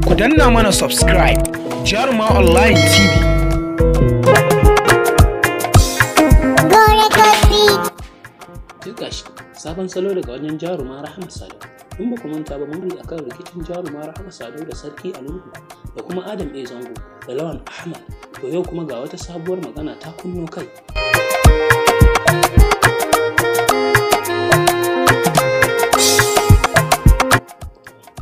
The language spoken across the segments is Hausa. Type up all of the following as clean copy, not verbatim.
Ku danna mana subscribe Jaruma Online TV. Gashi sabon salo daga wajen Jaruma Rahama Sadau. In ba ku manta ba, mun akan rikicin Jaruma Rahama Sadau da Sarki Ali Nuhu da kuma Adam A Zango da Lawan Ahmad. To yau kuma ga wata sabuwar magana ta kunno kai.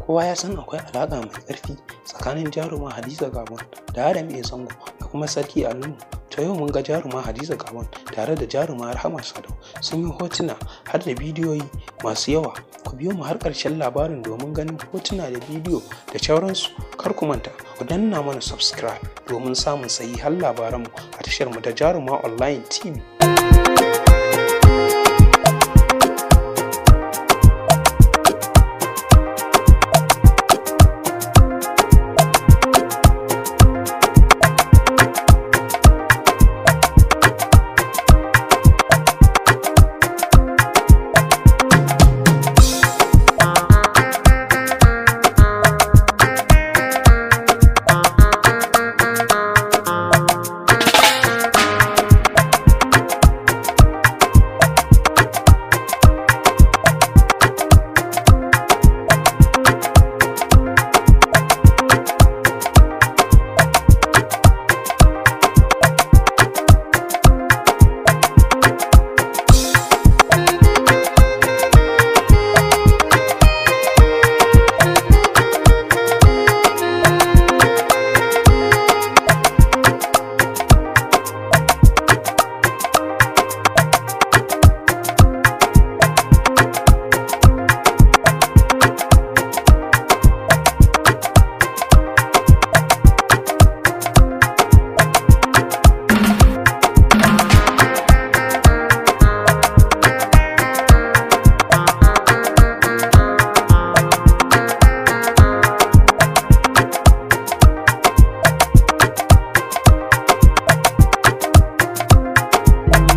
Kowa ya san akwai alaƙa mai ƙarfi tsakanin Jaruma Hadiza Gabon da Adam A Zango da kuma Sarki Ali Nuhu. To yau mun ga Jaruma Hadiza Gabon tare da Jaruma Rahama Sadau sun yi hotuna har da bidiyoyi masu yawa. Ku biyo mu har ƙarshen labarin domin ganin hotuna da bidiyo da sauransu. Kar ku manta ku danna mana subscribe domin samun sahihan labaranmu a tashar mu ta Jaruma Online TV.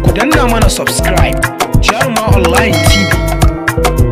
Ku danna mana subscribe Jaruma Online TV.